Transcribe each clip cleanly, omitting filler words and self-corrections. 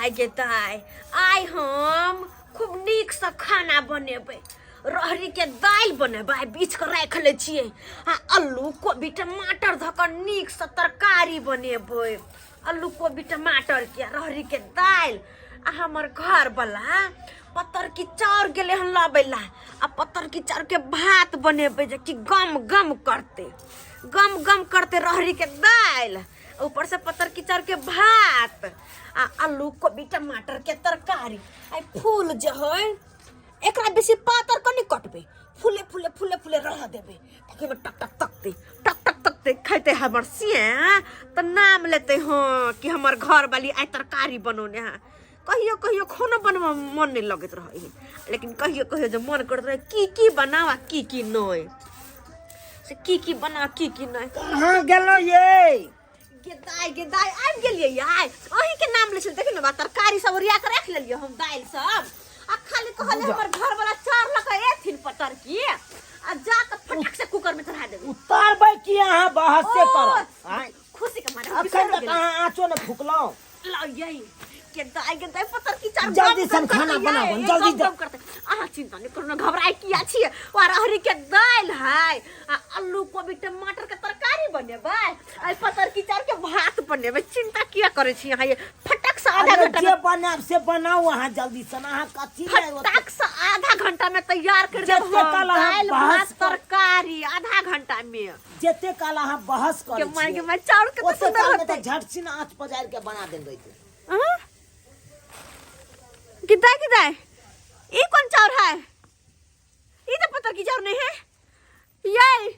दाय गे दाय, आइ हम खूब नीकसँ खाना बनेबै। रहरीके दालि बनेबै, आइ बीछ कऽ राखि लै छियै, आ आलू कोबी टमाटर धऽ कऽ नीकसँ तरकारी बनेबै, आलू कोबी टमाटरके रहरीके दालि। आ हमर घरवला पतरकी चाउर गेलै हन लबै ला, आ पतरकी चाउरके भात बनेबै जे कि गम गम करतै, गम गम करतै रहरीके दालि, ऊपर से पत्थर कीचड़ के भात आ आलू कोबी टमाटर के तरकारी। आ फूल जे है एकरा बेसी पातर कनि कटबै, फूले फूले फूले फूले रह देबै, ताकि ओहिमे टक टक तकते टक टक तकते खैते हमर सिया तऽ नाम लेते, हँ कि हमर घर वाली आइ तरकारी बनौने है। कहियो कहियो खानो बनबऽ मन नहि लगैत रहै है, लेकिन कहियो कहियो जे मन करैत रहै की की बनाउ आ की की नहि, से की की बना की की नहि। कहाँ गेलहुँ ये? गेदाय गेदाय, आबि गेलियै यार, अहीं के नाम लै छलै। देखियौ ने बा, तरकारी सब ओरिया के राखि लेलियै हम, दालि सब, आ खाली कहले हमर घर वाला चार लऽ कऽ एथिन पतर की, आ जा कऽ फटक से कुकर में चढ़ा देबै। उतारबै की अहाँ बहसे ओ, करब? आँय, खुशी के मारे हम अखन बिसरि तक गेलियै। अहाँ आँचो ने फुकलहुँ। लाओ यही के दाई के दाई पत्थर की चार जल्दी गम सन गम खाना करतै, बनाबो, ये, जल्दी गम जा। गम करतै। अहाँ चिंता नहीं करू ना, घबराए किया छियै? और अहरी के दालि है आ आलू कोबी टमाटर के तरकारी बनेबै, आ पत्थर की चार के भात बनेबै। चिंता किया करै छी अहाँ? ये फटक से आधा अरे घंटा जे में बनाब से बनाउ अहाँ जल्दी सन, अहाँ कथी नहि ओते- फटक से आधा घंटा में तैयार कर देब जते हम काल अहाँ दालि बहस भात तरकारी आधा घंटा में। जते काल अहाँ बहस के करै माय के छियै माय, चाउर कते ओते सुंदर काल में होतै। तऽ झट सिन आँच पजारि के बना देल रहितै। हाँ? किदा किदा ई कौन चाउर है? ई तो पत्थर की चाउर नहीं है ये,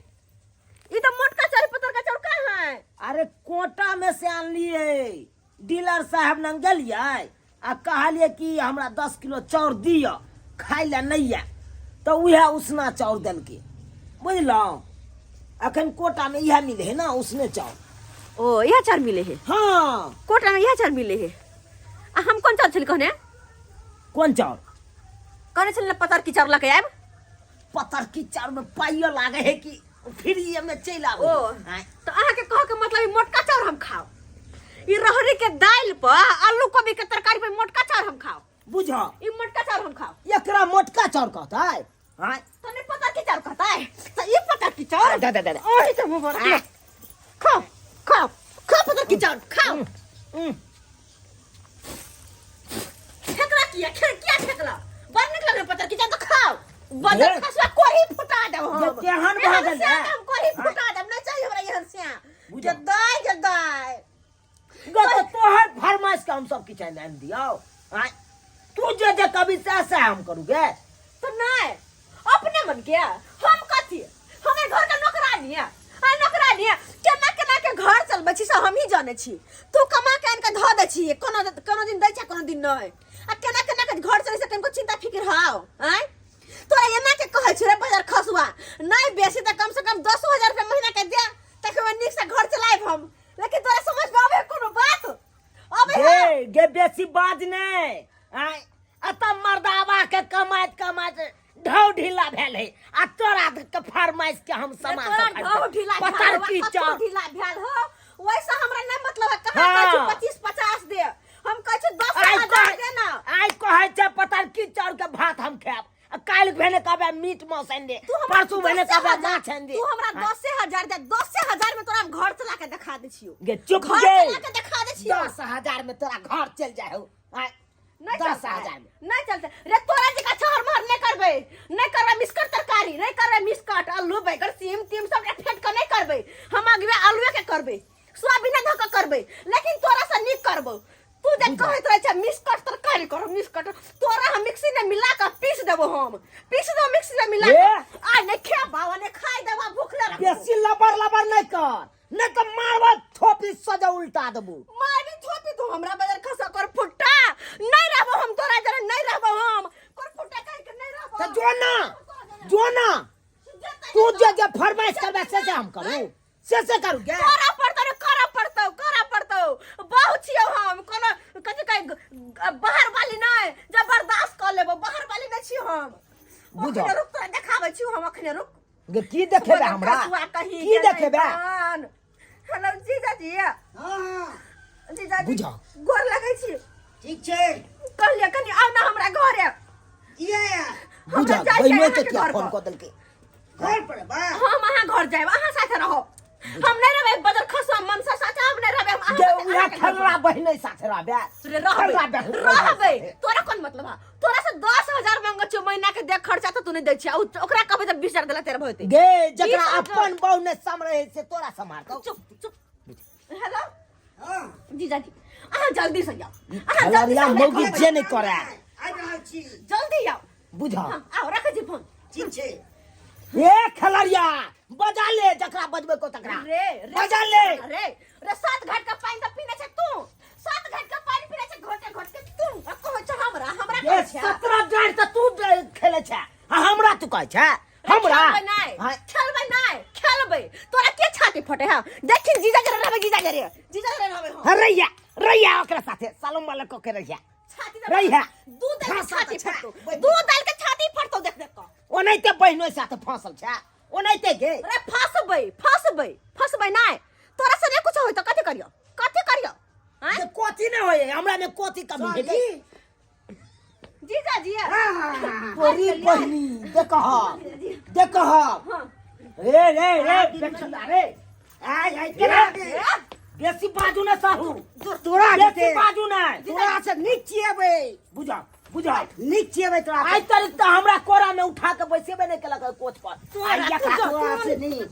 ई तो मोटका चाउर, पत्थर का चाउर कहाँ है? अरे कोटा में से आनलियै, डीलर साहब लग गेलियै आ कहलियै कि हमरा 10 किलो चाउर दिअ, खाइ लए नहि यऽ, तऽ उएह उसना चाउर देलकै, बुझलहुँ? अखन कोटामे इएह मिले है ना, उसने चाउर। ओ यह चाउर मिले है? हाँ। कोटा में यह चाउर मिले है। आ हम कौन चाउर छली कहने? कोन चाउर? कहने छली ना पतर की चाउर लके आयब। पतरकी चाउर में पाइयो लागे है कि फ्री में चलि आबै? ओ आँय? तो अहाँ के कह के मतलब ई मोटका चाउर हम खाओ, ई रहरी के दालि पर आलू कोबी के तरकारी पर मोटका चाउर हम खाओ? बुझ, ई मोटका चाउर हम खाओ? एकरा मोटका चाउर कहतै? आँय? तो नहीं पता की चाउर कहता है तो ई पता की चाउर दे दे दे दे। ओही तो मुंह पर खाओ खाओ खाओ, पता की चाउर खाओ। ठेकला किया खे किया ठेकला? बड़ नीक लगे पता की चाउर तो खाओ। बजर हे। खसुआ कोही फुटा देब हम। जे केहन भऽ एहन गेल सियान हे? हम कोही फुटा देब, नहीं चाहिए हमरा एहन सियान। बुझल। जदाय जदाय। गे तऽ तोहर फरमाइश के हम सब किछु आनि दियौ? आँय, तू जे जे कभी सएह सएह हम करू गे? तो नहीं अपने मन के हम कथी, हमें घर का नौकरानी है, आ नौकरानी है, केना केना के घर चलबै छी से हम ही जानै छी। तू कमा के आनि के धऽ दै छी, कोनो कोनो दिन दै छै कोनो दिन नहि, आ केना केना के घर चलै छै कनिको चिंता फिक्र हाव? आँय, तोरा एना के कहै छी रे बाजार खसुआ, नहि बेसी तऽ कम से कम 10,000 रुपया महीना के दे, तखन नीक से घर चलायब हम, लेकिन तोरा समझ में आबै कोनो बात अबै गे गे बेसी बाज नहि। आँय, एतऽ मर्दाबा के कमाइत कमाइत ढौ ढीला भेल है आ तोरा के फरमाइश के हम सामान तोरा सब ढौ ढीला भेल पतर हो, की कतौ चाउर ढीला भेल हो, वैसा हमरा नहीं मतलब है। कहाँ हाँ। कहै छी 25 50 दे, हम कहै छी दस आइ हजार कह दे ना। आइ कहै छै पतर की चाउर के भात हम खायब, आ काल्हि भेने कहबै मीट मांस आनि दे, तू हमरा परसू भेने दसे कहबै हजार- माछ आनि दे। तू हमरा 10,000 दे, 10,000 में तोरा हम घर चला के दिखा दै छियौ। गे चुप घर गे। चला के दिखा दै छियौ। 10,000 में तोरा घर चल जाय हो? आँय, नहीं दस चलतै। हजार में नहीं चलते रे, तोरा जका छहर महर नहीं करबै, नहीं करबै मिसकट तरकारी, नहीं करबै मिसकट आलू बैगन सीम तीम सब फेंट के नहीं करबै हम, अगवे आलूए के करबै, सोयाबीन धऽ के करबै, लेकिन तोरा से नीक करबौ। तू जे कहैत रहै छै मिसकट तरकारी करो मिसकट, तोरा हम मिक्सी में मिला के पीस देबो, हम पीस देबो मिक्सी में मिला के। आइ नहीं खेबा नहीं खाइ देबा, भूखले रखबो। बेसी लबर लबर नहीं कर, नहीं तो मारबा थोपी सजा उल्टा देबू। मारी थोपी तू हमरा बदल खसा कर फुट्टा, नहीं रहबो हम तोरा जरे, नहीं रहबो हम कर फुट्टा कह के नहीं रहबो। तो जो ना जो ना, तू जे जे फरमाइश करबे से से हम करू, से से करू गे। करा पड़तौ रे, करा पड़तौ, करा पड़तौ। बहु छियौ हम, कोनो कथी कहै बाहर वाली नहीं जबरदस्त कऽ लेबो, बाहर वाली नहीं छियौ हम। बुझ। अखने रुक, तोरा देखाबै छियौ हम, अखने रुक। गे की देखेबे हमरा? कसुआ कहीं की के देखेबे? नहीं बन। हेलो जीजाजी। हाँ। जीजाजी। बुझ। गोर लगै छी। ठीक छै। कहलियै कनि आउ ने हमरा घरे। किया? हमरा बुझा जाइ छै बहिनो के अहाँके किया घर फोन पर। कऽ देलकै? घर पर बा। हम अहाँ घर जायब, अहाँ साथे रहब। हम नहि रहबै बदल खसुआ मनसा साथे, हम नहि रहबै। हम अहाँ गे साथे, उएह अहाँके घर पर। खेलरा बहिने साथे रहबे। रे रहबै। खेलरा बहिन रहबै, तोरा कोन मतलब है? तोरा से 10,000 मांगै छियौ महीना के देख खर्चा तऽ तू नहि दै छियै। आ ओकरा कहबै तऽ 20,000 देला तेरा भऽ जेतै। गे जकरा 20,000। अपन बहु ने समरे से तोरा सम्हारतौ? चुप चुप। हेलो। हाँ। जीजाजी, अहाँ जल्दी से जाओ, अहाँ जल्दी से खेलरिया हमरा मौगी घर जे नहि करे। आबि रहल छी। जल्दी आओ। बुझा। हाँ, आओ, रखै छी फोन। ठीक छै। ए खेलरिया, बजा ले जकरा बजबै को तकरा। रे रे। बजा ले। रे रे, सात घाट का पानी तऽ पीने छै तू, सात घाट का पानी पीने छै घोटे घोट के तू, आ कहै छै हमरा, हमरा ए कहै छै। 17 गाड़ तऽ तू खेलै छै आ हमरा तू कहै छै हमरा? खेलबै नहि। हाँ। खेलबै नहि, खेलबै। तोरा के छाती फटे है? देखी, जीजा जरे रहबै, जीजा जरे, जीजा जरे रहबै हम। हाँ, रैया रैया ओकरा साथे सालम वाला कऽ के रैया। छाती तऽ रैया। दू दाल के फंसल छाती तऽ छै। फटतो, दू दाल के छाती फटतो देख देख कऽ। ओनाहिते बहिनो साथे फंसल छै ओनाहिते गे। अरे फंसबै, फंसबै, फंसबै नहि। तोरा से नहि कुछ होय तऽ कथी करियो, कथी करियो? आँय? जे कथी नहि होय, हमरा मे कथी कमी है गे? जीजाजी। तोरी बहिनी, देखह देखह। रे रे रे बेटा रे। आय आय केना? बेसी बाजू ने साहू। तोरा बेसी जेते बाजू ने। तोरा से नीक छिएबै। बुझा बुझा। नीक छिएबै तोरा। आइ तारीख तऽ हमरा कोरा में उठा के बैसेबे नहि केलक कोच पर। आइ एकरा तोरा से नीक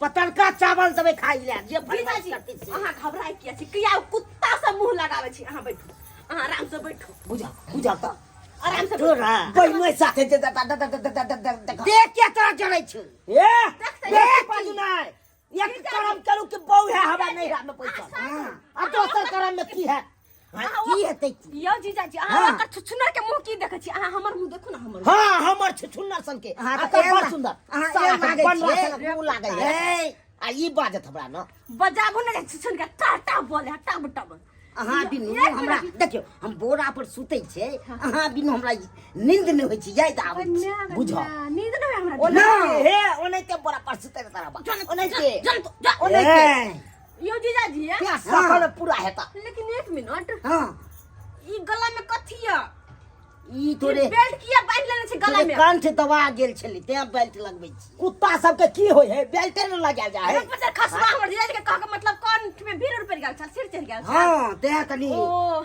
पतरका चावल देबै खाइ लए जे फरमाइश जीजाजी करतै से। अहाँ घबराइ किया छी? किया कुत्ता से मुंह लगाबै छी? अहाँ बैठू, अहाँ आराम से बैठू। बुझा बुझा तऽ। आराम से। तोरा बहिनो साथे जे दा दा दा दा दा दा दा दा देख के तोरा जरै छौ। ए देखते बेसी देखी। बाजू नहि। एक करम करू कि बहु है हमरा नैहरा में पैसा आ दोसर करम में की है? की हेतै की? यौ जीजाजी, अहाँ हाँ। ओकर छुछुनर के मुंह की देखै छी? अहाँ हमर मुंह देखू ने, हमर मुंह। हाँ, हमर छुछुन्नर सन के। अहाँ तऽ आ बड़ एल- सुंदर। अहाँ साला एल लागै बनरा छियै। सनक मुंह लागै है। ए, आ ई बाजत हमरा न। बजाबू ने छुछुन के, टा टा बोले टब टब। अहाँ बिनु एक हमरा मिनट। देखियौ, हम बोरा पर सुतै छियै, अहाँ बिनु हमरा नींद नहि होइ छै, याद आबै छै। बुझ। नींद नहि होय हमरा। ओनाहिते हे, ओनाहिते बोरा पर सुतै रहता रहा ओनाहिते। जन तो जा। ओनाहिते। ए, यौ जीजाजी। क्या सफल पूरा हेता। लेकिन एक मिनट। हाँ। ई गला में कथी है? ई ई तोरे बेल्ट किया बांधि लेने छै गला तोरे में? कंठ दबा गेल छलै तें बेल्ट लगबै छी। कुत्ता सबके की होय है, बेल्टे न लगायल जाय है। अरे पचर खसुआ, हमर जीजाजी के कह के मतलब कंठ में भीड़ उड़ पड़ि गेल छल, सिर चढ़ि गेल छल। हाँ, तें कनि। ओ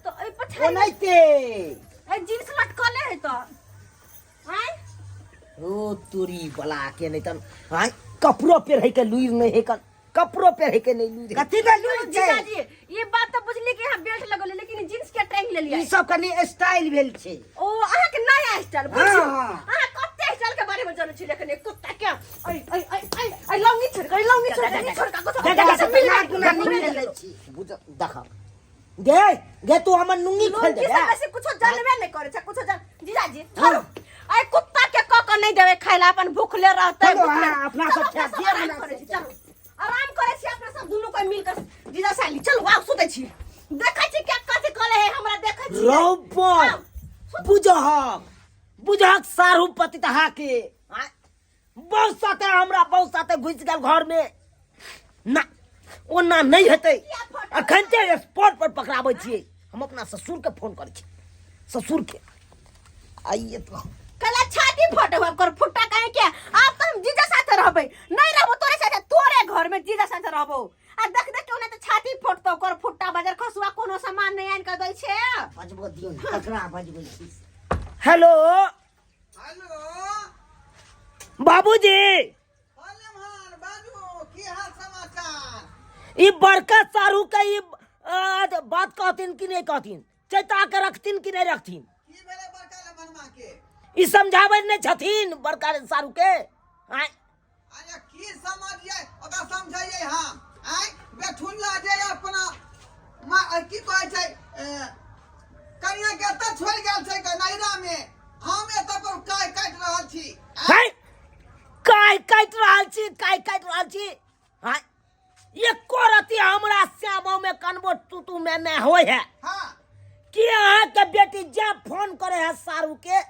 तो एहि पछाड़ी ओनाहिते। एहि जींस लटकले है तो आँय? ओ तोरी बला के नहीं तन आय कपड़ो पेरहे के लुइर नहीं है कन, कपड़ो पेरहे के नहीं लुइर है। कथी के लुरि छै? जीजाजी, ये बात तो बुझली कि यहाँ बेल्ट लगल है, लेकिन जींस के टांग लेलियै? ई सब कनि स्टाइल भेल छै। ओ अहाँ के नया स्टाइल बुझियौ। हाँ। अहाँ कते स्टाइल के बारे में जानै छी, लेकिन एक कुत्ता के ऐ ऐ ऐ ऐ ऐ लौंगी छोड़ के, लौंगी छोड़ के, छोड़ के कुछ जा, जा, जा, मिल ना गुना निकल लै छी। बुझ देख गे गे, तू हमर नुंगी खोल दे। लुंगी से बेसी कुछो जानबे नहीं करे छै, कुछो जान। जीजाजी छोड़ू, ऐ कुत्ता के क क नहीं देबै खाइ ला, अपन भूखले रहतै। चलो, भूखले। हाँ, अपना चलो, सब खायब, अपना जे आराम हमरा करै छी, चलू आराम करै छी अपना सब दुनू कोई मिल कर। जीजा साली, चलू आब सुतै छी। देखै छी के कथी कहले है हमरा, देखै छी। रौपर बुझहक बुझहक सारू पतितहा के आँय, बहुत साथे हमरा बहुत साथे घुसि गेल घर में ना, ओना नहीं हेतै। अखन ते स्पॉट पर पकड़ाबै छियै। हम अपना ससुर के फोन करै छी, ससुर के आइए तो। कला छाती फटे हुआ कर फुट्टा काहे के? आब तो हम जीजा साथे रहबै, नहीं रहबो तोरे साथे, तोरे घर में जीजा साथे रहबो। आ देख देख के तो छाती फटतो कर फुट्टा बाजार खसुआ, कोनो सामान नहीं आन के दै छै। बजबो दियौ ने, ककरा बजबै छी? हेलो। हेलो। बाबूजी। बोले बाजू, की हाल समाचार? ई बड़का सारू के ई बात कहथिन कि नहीं कहथिन, चैता के रखथिन कि नहीं रखथिन? की भेलै बड़का लमनमा के? ई समझाबै नहीं छथिन बड़का सारू के? आँय? अरे की समझिए, ओकरा समझाइए हम। आय बेठुल्ला जे अपना माँ की कहै छै, कनिया के एतऽ छोड़ि गेल छै के नैहरा में, हम एतऽ पर काय काटि रहल छी। है काय काटि रहल छी, काय काटि रहल छी? आँय, एको रति हमरा श्यामो में कनबो तू तू में होय है? हाँ। कि अहाँ के बेटी जे फोन करे है सारू के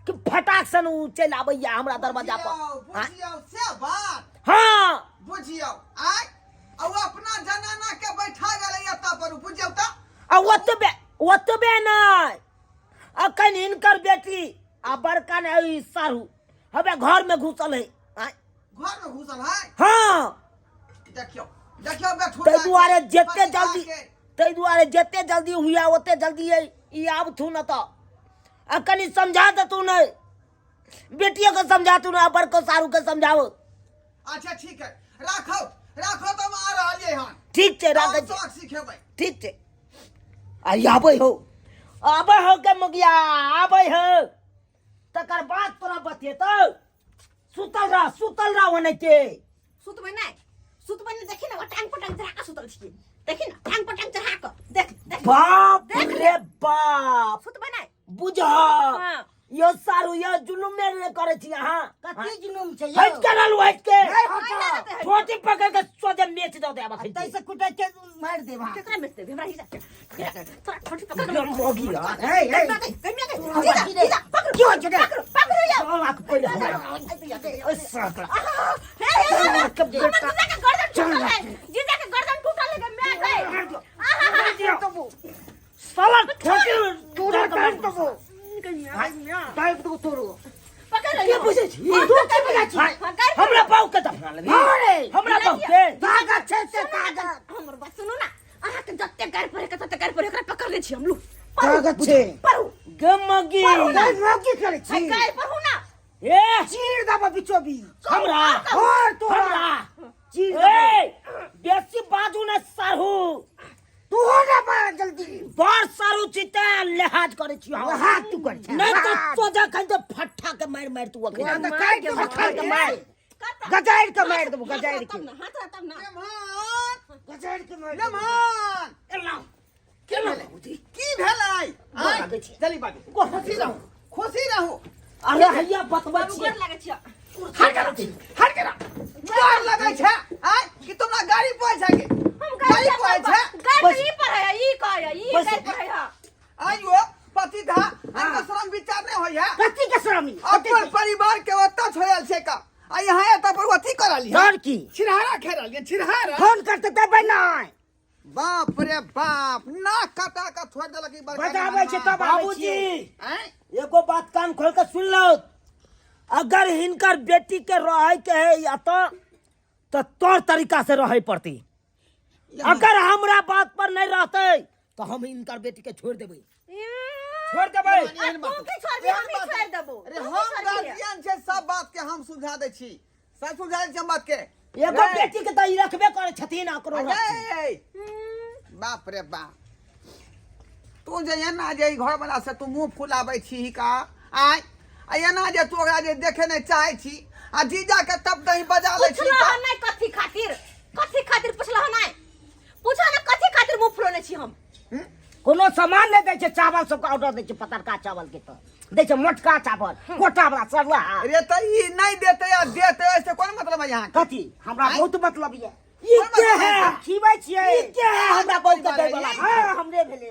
कि फटाक सन उ चलि आबैया हमरा दरवाजा पर। बुझियौ, आँय? बुझियौ से बात। हाँ। बुझियौ, आय आ ओ अपना जनाना के बैठा गेलै एतऽ पर, बुझियौ तऽ। आ ओतबे ओतबे नहि, अखन हिनकर बेटी आ बड़का ने ई साढ़ू हबे घर में घुसल है। आँय? घर में घुसल है? हाँ। देखियो देखियो बेठुल्ला ताहि दुआरे के, जते पतिया जल्दी के। ताहि दुआरे जते जल्दी हुआ ओते जल्दी ई आबथु न तऽ आ कनि समझा देतू ने, बेटियों के समझा तू ने, बड़को सारू के समझाओ। अच्छा ठीक है, राखो राखो, तो हम आ रहलियै हन। ठीक छै, राखै हम छी। सबक सिखेबै। ठीक छै। आ आबै हो, आबै हो के मुगिया, आबै हो, तकर बाद तोरा बतेतौ। सुतल रह, सुतल रह ओनाहिते। सुतबै नहि, सुतबै नहि। देखी ने, ओ टांग पर टांग चढ़ा कऽ सुतल छियै। देखी ने, टांग पर टांग चढ़ा कऽ देख देख। बाप देख रे बाप। सुतबै नहि। बुझ हाँ। यो सारू, यो जुलुम में रे करे छी अहाँ। कथी जुलुम छै यौ? हट के रहलू, हट के। नहि हटब। छोटी पकड़ के सोझे मेच दऽ देब अखन। तैसे कुटै के मारि देब अहाँ। केकरा मेच देबै? हमरा हिसा तोरा छोटी पकड़ के मोगी यार। हे, हे। जीजा, जीजा, पकड़ू। की होइ छै रे? पकड़ू, पकड़ू यौ। साला के पहिले हमरा ओइ साला। हे, हे, हे, साला के हमर बेटा। जीजा के गर्दन टूटल है, जीजा के गर्दन टूटल है। गे my गे, आहा। साला छोटी तोरा दाबि देबो। दाबि देबो तोरो। पकड़ के लियौ। बुझै छी? तू की बुझै छी? हाँ, गाय। हमरा बाऊ के दफना लेबही? हाँ रे। हमरा बाऊ के ताकत छै से ताकत। हमर बात सुनू ना, अहाँके जते गारि पड़े के तते गारि पड़े, ओकरा पकड़ ले छी हम। लू। ताकत छै। पढ़ू। गे मगी। गाय मौकी करै छी। गारि पढ़ू ना। ए चीर देबो बीचो बीच। हमरा? और तोरा। हमरा चीर देबो। ए बेसी बाजू ने साहू। तू हो ना बा जल्दी। बड़ सारू छी तें लिहाज करै छी हम। हाथ तू कर छै। नहीं तो सोझा खन तो फट्ठा के मारि मारि तू अखन। तऽ काटि देबो, काटि के मारि। गजारि के मारि देबो, गजारि के। तब ना हाथ तब ना। लेमहान। गजारि के मारि देबो। लेमहान। एला केना बाबूजी? की भेलै? गोर लागै छी। चली बाजू, खुशी रहू, खुशी रहू। अरे हैया बतबै बाबू, छियै। गोर लागै छियै। हट करा, हट करा। डर लगै छै आय कि तुमरा गाड़ी पर छै के? हम गाड़ी गारि पर छै। गारि ई पर है, ई कहै है, ई बस। गारि पर है। आइयो पति धा अनका शरम विचार नहीं होय है? कथी के शरम ई? अपन परिवार के ओतऽ छोड़ल छै का, आ यहाँ एतऽ पर अथी करल है। डर की? छिरहारा खेलल है, छिरहारा। फोन करते देबै नहि। बाप रे बाप, नाक कटा के छोड़ देलक ई बड़का। बजाबै छै तब आबै बाबूजी। छियै। आँय? एगो बात कान खोल के सुन लो, अगर हिनकर बेटी के रहे के है या तो तौर तरीका से रहे पड़ती। अगर हमरा बात पर नहीं रहते तो हम हिनकर बेटी के छोड़ देबै, छोड़ देबै। एहन बात। तू की छोड़बी? हम ही छोड़ देबो। अरे तू की हम छोड़बी? गार्जियन छै, सब बात के हम सुझा दै छी, सब सुझा दै छी हम बात के। एगो बेटी के तऽ ई रखबे करै छथिन, ओकरो रखथिन। अरे बाप रे बाप, तू जे एना जे ई घर वाला से तू मुंह फुलाबै छी का आय, आ एना जे तू ओकरा जे देखे नहि चाहै छी, आ जीजा के तब दही बजा लै छी। पुछलह हन नहि कथी खातिर, कथी खातिर पुछलह नहि? पूछो ने कथी खातिर मुंह फुलौने छी हम? कोनो सामान नहि दै छै, चावल सबके ऑर्डर दै छै, पतरका चावल के तऽ दै छै मोटका चावल, कोटा वाला सरला। रे तऽ ई नहि देतै आ देतै, एहिसँ कोन मतलब है अहाँके? कथी हमरा बहुत मतलब ये। ई के है? खिबै छियै। ई के है हमरा बहुत दै वाला? हाँ, हमरे भेलै।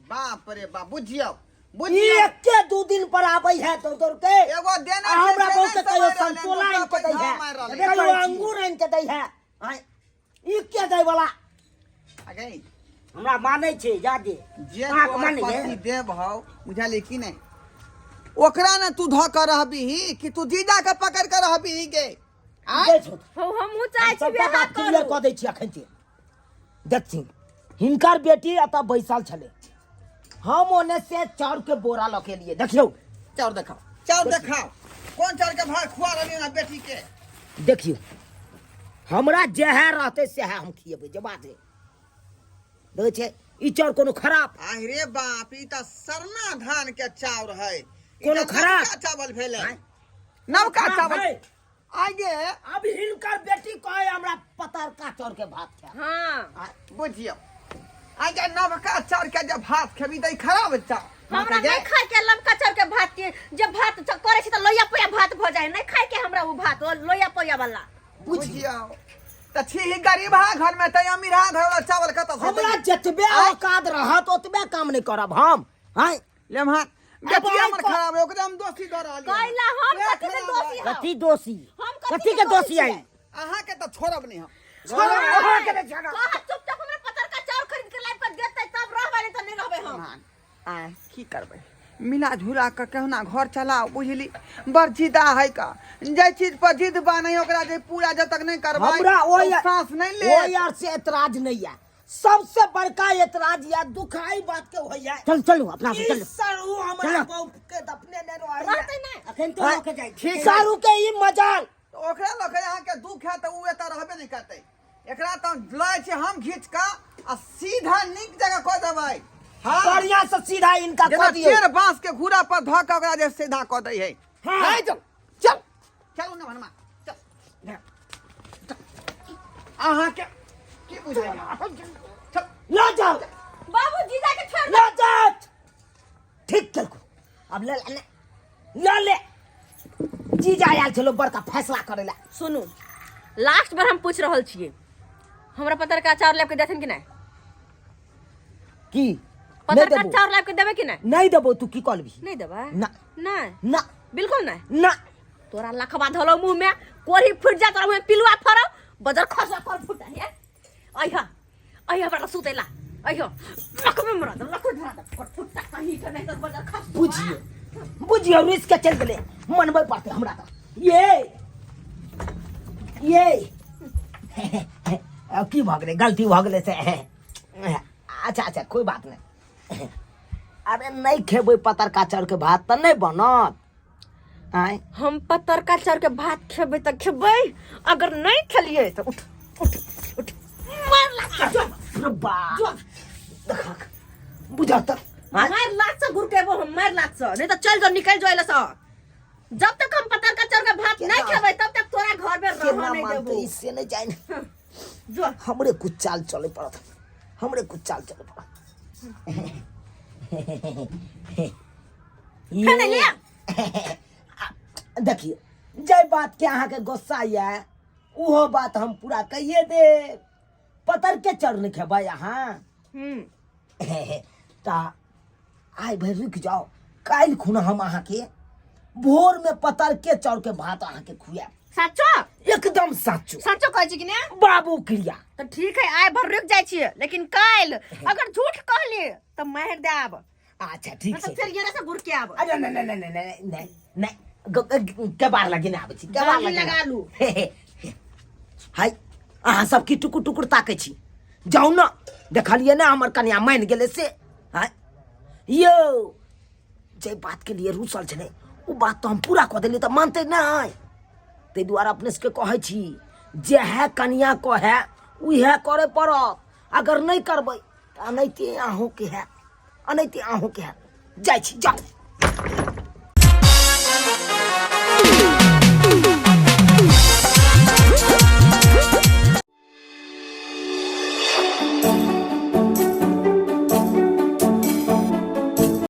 बाप रे बाप, बुझियौ ई बुझियौ। एके दू दिन पर आबै है दौड़ दौड़ के। एगो देने आ हमरा छै, बहुत से कहियो नहि समय रहलै, संतोला आनि के दै है, मारि रहलै। कहियो अंगूर आनि के दै है। आँय, ई के दै वाला? अगे हमरा मानै छै जादे। जे अहाँके तोहर मानै पति देव हौ, बुझलियै कि नहि? ओकरा ने तू धऽ कऽ रहबिही कि तू जीजा के पकड़ के रहबिही गे? आँय? दै छौ। हौ, हमहूँ चाहै छी सबटा बियाह बात क्लियर करू। कऽ दै छी अखन के। देखथिन, हिनकर बेटी एतऽ बैसल छलै, हम ओने से चाउर के बोरा लऽ के एलियै। देखियौ। चाउर देखाओ, चाउर देखाओ, कोन चाउर के भात खुआ रहली ना बेटी के? देखियौ, हमरा जएह रहतै सएह हम खिएबै। जे बात है, देखै छियै ई चाउर कोनो खराब? आहि रे बाप, ई तऽ सरना धान के चाउर है ई। कोनो तऽ खराब? नवका चावल भेलै, नवका चावल है। आगे अब हिनकर बेटी कहे हमरा पतरका चाउर के भात खाय। हाँ। बुझियौ, आगे नवका चाउर के जे भात खेबी तऽ ई खराब चाउर। हमरा नहीं खाय के लमका चाउर के भात के। जे भात करे छी तऽ लोहिया पोया भात भऽ जाय, नहीं खाय के हमरा ओ भात, ओ लोहिया पोया वाला। बुझियौ तऽ छी ही गरीबहा घर में, तऽ अमीरहा घर वाला चावल कतऽ से हमरा हेतै? जतबे औकात रहत ओतबे काम नहि करब हम। आँय लेमहा बेटिया हमर आइ खराब है, ओकरे हम दोषी दऽ रहलियै। कैला हम पेट कथी के खराब दोषी है। हम? कथी दोषी? हम कथी कथी के दोषी आई? अहाँके तऽ छोड़ब नहि हम। छोड़ो, अहाँके नहि छोड़ब। कह चुपचाप हमरा पतरका चाउर खरीद के लाबि के देतै तब रहबै। रहबै हम। आय की करबै, मिला झुला कऽ कहुना घर चलाओ, बुझली? बड़ जिदा है का, जाहि चीज पर जिद बा नहीं ओकरा जे पूरा जब तक नहीं करबै हमरा ओहि तो सांस नहीं ले। ओहि आर से एतराज नहीं है। सबसे बड़का एतराज या दुखाई बात के होइया। चल चलू अपना से ई चलू। सरू हमरा चलो। बहू के दफने ने रहैया। रहतै नहि। अखन तो लऽ के जाइ छी। ठीक। सरू के ई मजाल। तऽ ओकरा लऽ के अहाँके दुख है तऽ ओ एतऽ रहबे नहि करतै। एकरा तऽ लऽ छै हम घीच कऽ आ सीधा नीक जगह कऽ देबै। हाँ। बढ़िया से सीधा इनका जेना कऽ दियौ। चेर बांस के घूरा पर धऽ कऽ ओकरा जे सीधा कऽ दै है। हाँ। नहीं चल चल चलू ने भनमा, चल। अहाँके की बुझाइया? चल। लऽ जाओ। बाबू, जीजा के छोड़। लऽ जाओ। ठीक केलको। अब ले ले, ले ले। जीजा आयल छलो बड़का फैसला करे ला। सुनू, लास्ट बार हम पूछ रहल छियै, हमरा पतरका चाउर लाबि के देथिन कि नहि? की नहि पतरका देबो। चाउर लाबि के देबै कि नहि? नहीं देबो। तू की कहलबी? नहि देबै? ना। नहि? ना। बिल्कुल नहि? ना। तोरा लखबा धलो मुंह में, कोढ़ी फूट जा तोरा मुंह में, पिलुआ फड़ो, बजर खसा कर फूटा है। अइह अइह, हमरा सुतेला अइह, लखबे मरा दे, लखबे धरा दे, कर फुटता कहीं के नहीं तो बजर खस। बुझियो बुझियो, रुस के चल गेले, मनबै पड़तै हमरा तऽ। ये अब की भऽ गेलै? गलती भऽ गेलै से। अच्छा अच्छा, कोई बात नहीं। अरे नहीं खेबै पतरका चाउर के भात तऽ नहीं बनत आँय? हम पतरका चाउर के भात खेबै तऽ खेबै, अगर नहीं खेलिए तऽ उठ उठ उठ, मार लात से। अरे बाप, देखक बुझा तऽ आँय? मार लात से घुरकेबो हम, मार लात से। नहीं तो चल जो, निकल जो एला से। जब तक हम पतरका चाउर के भात नहीं खेबै तब तक तोरा घर में रह केना नहीं मानतै देबो। से नहीं जानि। जो। हमरे कुछ चाल चले पड़त, हमरे कुछ चाल चले पड़त। खाना लिया। देखियो, जे बात के अहाँके गुस्सा यऽ उहो बात हम पूरा कहिए देब। पतर के चाउर नहीं खेबै अहाँ? तऽ आइ भरि रुकि जाउ, काल्हि खुना हम अहाँके भोर में पतर के चाउर के भात अहाँके खुआएब। सच्चो? एकदम सच्चो। सच्चो कहै छी कि ने? बाबू क्रिया। तऽ ठीक है, आइ भर रुकि जाइ छियै, लेकिन काल्हि अगर झूठ कहली तऽ मारि देब। अच्छा ठीक तऽ छै। फेर ये से घुर के आब। अरे नहीं नहीं नहीं नहीं नहीं नहीं, केबार लगे ने आबै छी, केबार जाली लगे। लगा लू। हाय, अहाँ सब की टुकुर टुकुर ताकै छी? जाउ ने, देखलियै ने हमर कनिया मानि गेलै से। आँय यौ, जे बात के लिए रूसल छलै ओ बात तऽ हम पूरा कऽ देलियै, तऽ मानतै नहि। ताहि दुआरे अपने सबके कहै छी, जेहे कनिया कहै उहे करे पड़त। अगर नहि करबै तऽ अनैते अहूँके हैत, अनैते अहूँके हैत। जाइ छी, जाउ।